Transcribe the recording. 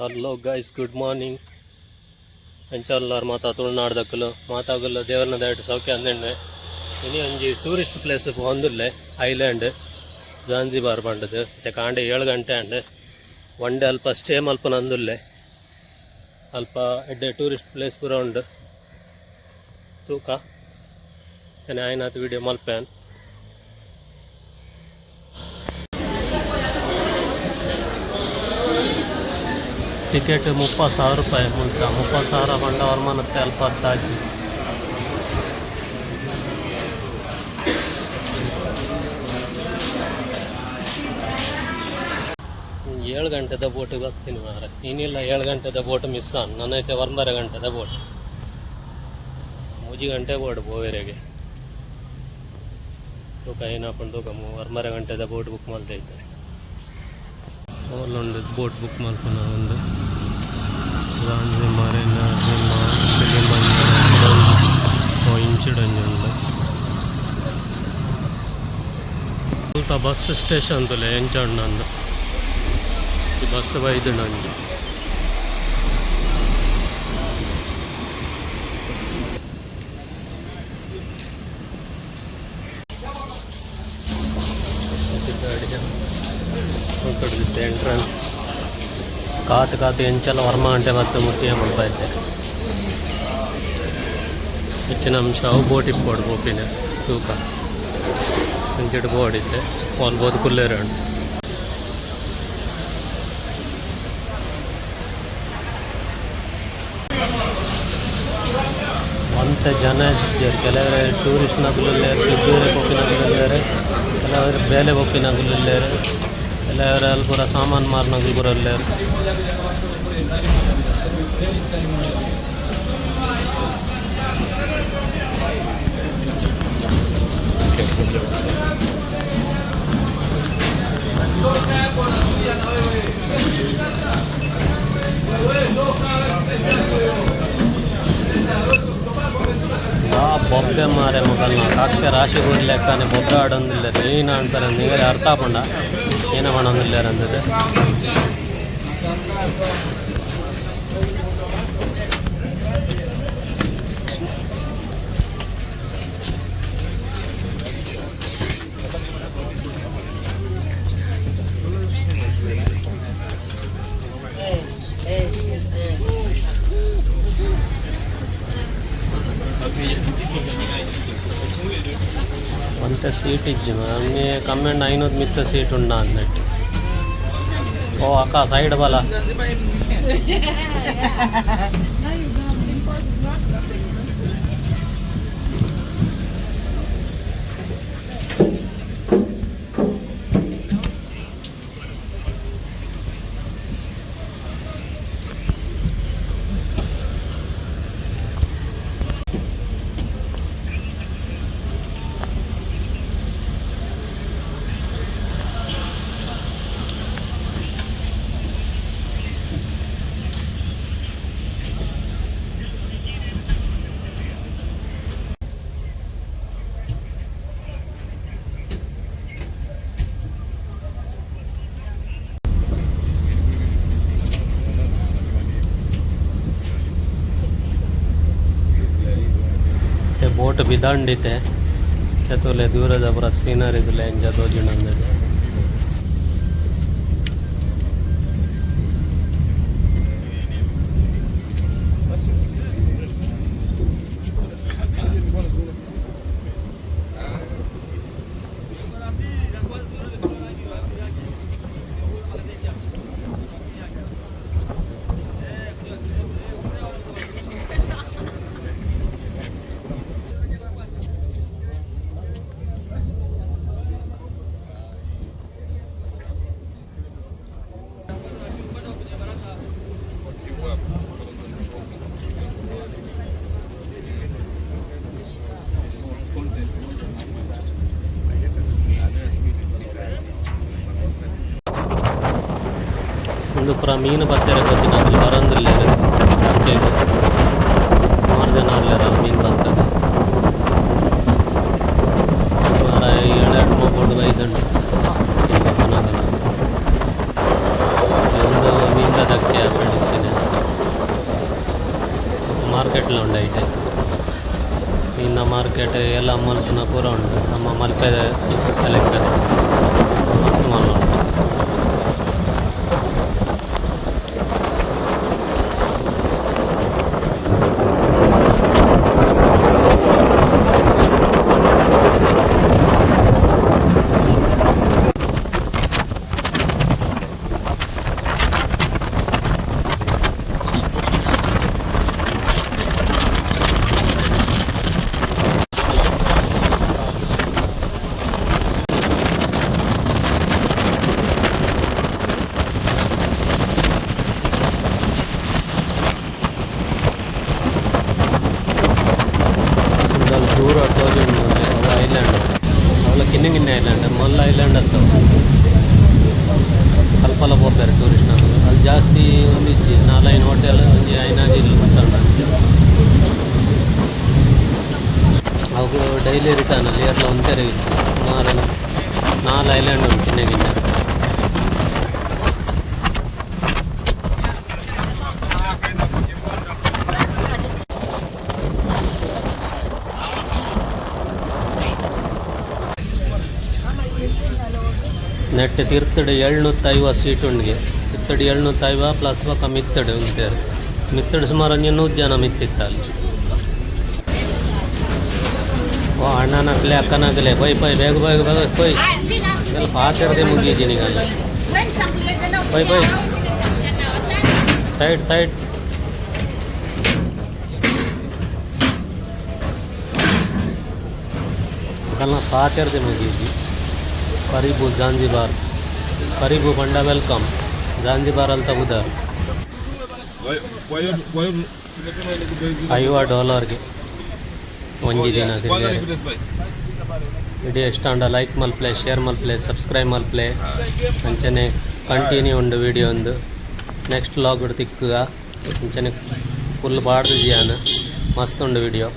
Hello guys, good morning. ಎಂಚಲ್ಲಾರ್ ಮಾತಾ ತುಳುನಾಡ್ದಕ್ಕಲು ಮಾತಾಗಲ್ಲ ದೇವರನ ದಯಟ್ ಸೌಖ್ಯ ಅಂದೆಣ್ಣೆ. ಇನಿ ಒಂಜಿ ಟೂರಿಸ್ಟ್ ಪ್ಲೇಸ್ ಪೋಂದುಲ್ಲೆ, ಐಲ್ಯಾಂಡ್ ಜಾಂಜಿಬಾರ್ ಪಂಡದು. ಮತ್ತೆ ಕಾಂಡೆ 7 ಗಂಟೆ ಅಂಡ್. ಒನ್ ಡೇ ಅಲ್ಪ ಸ್ಟೇ ಮಲ್ಪನ ಅಂದುಲ್ಲೆ. ಅಲ್ಪ ಎಡ್ಡೆ ಟೂರಿಸ್ಟ್ ಪ್ಲೇಸ್ ಪೂರ ಉಂಡು. ತೂಕ ಚೆನ್ನ ಆಯ್ನಾತ್ ವಿಡಿಯೋ ಮಲ್ಪೇನ್. ಟಿಕೆಟ್ 30,000 ರೂಪಾಯಿ ಮುಲ್ತ. 30,000 ಪಂಡ ವರ್ಮನತ್ತೆ ಅಲ್ಪ ಅರ್ಥ ಆಜಿ. 7 ಗಂಟೆದ ಬೋಟಿಗೆ ಬರ್ತೀನಿ ಮಾರೆ. ಇನ್ನಿಲ್ಲ, 7 ಗಂಟೆದ ಬೋಟ್ ಮಿಸ್ ಆನ್. ನನ್ನ 9 ಗಂಟೆದ ಬೋಟ್, 3 ಗಂಟೆ ಬೋಟ್ ಪೋವೆರೆಗೆ. ತೂಕ ಏನಪ್ಪಂಡು ತೂಕ. 9 ಗಂಟೆದ ಬೋಟ್ ಬುಕ್ ಮಲ್ತೈತೆ. ಉಂಡು ಬೋಟ್ ಬುಕ್ ಮಲ್ಪುನ ಒಂದು ಝಾಂಜಿಬಾರ್ ಕಿಲಿಮಂಜಾರೋ ಇಂಚಿಡೊಂಜಿ ಉಂಡು. ಮುಲ್ಪ ಬಸ್ ಸ್ಟೇಷನ್ ತುಲೆ ಎಂಚ ಉಂಡು. ಈ ಬಸ್ ಬೈದುಂಡು ಒಂಜಿ. ಎಂಟ್ರೆನ್ಸ್ ಕಾತು ಕಾತು ಎಂಚಲ 9 ಗಂಟೆ ಬತ್ತು ಮುಟ್ಟಿಯ ಮಲ್ಪ ಇದ್ದೆ. ಹೆಚ್ಚಿನ ಅಂಶ ಅವು ಬೋಟ್ ಇಪ್ಪೋಡು ಪೋಪಿನ. ತೂಕ ಅಂಚಿಡ್ ಬೋರ್ಡ್ ಇತ್ತೆ. ಆಲ್ ಬೋದು ಕುಲ್ಲೇರೆ ಉಂಡು. ಒಂತೆ ಜನ ಇಜ್ಜೆರ್. ಕೆಲವರು ಟೂರಿಸ್ಟ್ನಕುಲು ಉಲ್ಲೆರ್, ತಿರ್ಗರೆ ಪೋಪಿನಕುಲು ಉಲ್ಲೆರ್, ಕೆಲವರು ಬೇಲೆ ಪೋಪಿನಕುಲು ಉಲ್ಲೆರ್, ಕೆಲವರು ಅಲ್ಲಿ ಪೂರ ಸಾಮಾನು ಮಾರುನಕುಲು ಪೂರ ಉಲ್ಲೆರ್. ಆ ಬೊಬ್ಬೆ ಮಾರೆ ಮೊಗಲ್ನ ಕಾಕ್ಕೆ ರಾಶಿ ಲೆಕ್ಕನೆ ಬೊಬ್ಬೆ ಆಡೊಂದುಲ್ಲೆರ್. ಏನ ಅಂತಾರೆ ನಿಗರೆ ಅರ್ಥ ಆಪುಂಡ ಏನ ಪನೊಂದುಲ್ಲೆರ್ ಅಂದದು. ಒಂತೆ ಸೀಟ್ ಇಜ್ಜಿ ಅಮ್ಮೆ ಕಮ್ಮೆಂಡ್ 500 ಮಿತ್ತ ಸೀಟ್ ಉಂಡ ಅಂದೆಟ್. ಓ ಅಕ್ಕ, ಸೈಡ್ ಬಲ. ಬೋಟ್ ಬಿದಾಂಡಿತೆ ತೂಲೆ, ದೂರದ ಪೂರ ಸೀನರಿ ತುಲೆ ಎಂಚ ತೋಜುಂಡು ಅಂದದು. ಉಂದು ಪೂರ ಮೀನು ಪತ್ತೆರೆ ಪೋತಿನ ಅಕುಲು ಬರೊಂದುಲ್ಲೆರ್. ಅಕ್ಕೆಗ್ ಸುಮಾರು ಜನ ಉಲ್ಲೆರ್ ಅವು ಮೀನು ಪತ್ತದು. ಸುಮಾರು ಏಳು ಎಡ್ಮ ಬೋಟ್ ಬೈದುಂಡು ಮೀನ್ ಪತ್ತುನಕುಲು. ಉಂದು ಮೀನ್ದ ದಕ್ಕೆ ಬಿಲ್ಡಿಂಗ್. ಇನ್ನ ಮಾರ್ಕೆಟ್ ಎಲ್ಲ ಮಲ್ಪುನ ಪೂರ ಉಂಡು ನಮ್ಮ ಮಲ್ಪೆ ಲೆಕ್ಕನೆ ಮಸ್ತ್ ಮಲ್ಲ ಉಂಡು. ಉಂದೊಂದು ದೂರ ತೋಜುಂಡು ಅವು ಐಲ್ಯಾಂಡ್ ಅವಲ ಕಿನ್ನ ಕಿನ್ನ ಐಲ್ಯಾಂಡ್ ಮಲ್ಲ ಐಲ್ಯಾಂಡ್ ಅತ್ತ. ಅಲ್ಪಲ ಪೋಪೆರ್ ಟೂರಿಸ್ಟ್ ನಕುಲು. ಅಲ್ಲಿ ಜಾಸ್ತಿ ಒಂದಿಜ್ಜಿ, ನಾಲೈನ್ ಹೋಟೆಲ್, ಒಂಜಿ ಐನಾಜಿ ಇಲ್ಲ್ ಗೊತ್ತುಂಡು. ಅವು ಡೈಲಿ ರಿಟರ್ನ್ ಅಲ್ಲಿ ಏರ್ಲ ಉಂತೆರೆ ಇಜ್ಜಿ. ಸುಮಾರು ನಾಲ್ ಐಲ್ಯಾಂಡ್ ಉಂಟು ಕಿನ್ನ ಕಿನ್ನ. ನೆಟ್ ತಿರ್ತುಡು 750 ಸೀಟ್ ಉಂಡಿಗೆ. ತಿರ್ತುಡು 750 ಪ್ಲಸ್ ಬೊಕ್ಕ ಮಿತ್ತಡು ಉಂತೇರು. ಮಿತ್ತಡು ಸುಮಾರು ಒಂಜಿ 100 ಜನ ಮಿತ್ತಿತ್ತ ಅಲ್ಲಿ. ಓ ಅಣ್ಣನಕ್ಲೆ ಅಕ್ಕನಕ್ಲೆ, ಪೋಯ್ ಪೋಯ್, ಬೇಗ ಬೇಗ ಬೇಗ ಪೋಯ್. ಎಲ್ಲ ಪಾತೆರದೆ ಮುಗಿದ್ದೀನಿ ಈಗ. ಪೋಯ್ ಪೋಯ್, ಸೈಡ್ ಸೈಡ್. ಕಲ್ನ ಪಾತೆರದೆ ಮುಗಿದ್ವಿ. ಕರಿಬು ಜಾಂಜಿಬಾರ್. ಕರಿಬು ಪಂಡ welcome, Zanzibar ಅಂತ ಉದಾರ್. 50 ಡಾಲರ್ಗೆ ಒಂಜಿ ದಿನ ತಿರ್ಗಾರೆ. ವಿಡಿಯೋ ಇಷ್ಟ ಆಂಡ ಲೈಕ್ ಮಲ್ಪಲೆ, ಶೇರ್ ಮಲ್ಪಲೆ, ಸಬ್ಸ್ಕ್ರೈಬ್ ಮಲ್ಪಲೆ. ಅಂಚನೆ ಕಂಟಿನ್ಯೂ ಉಂಡು ವಿಡಿಯೋ ಒಂದು ನೆಕ್ಸ್ಟ್ ವ್ಲಾಗ್ ತಿಕ್ಕುಗ. ಅಂಚನೆ ಫುಲ್ ಪಾಡ್ದು ಜಿಯಾನ ಮಸ್ತ್ ಉಂಡು ವಿಡಿಯೋ.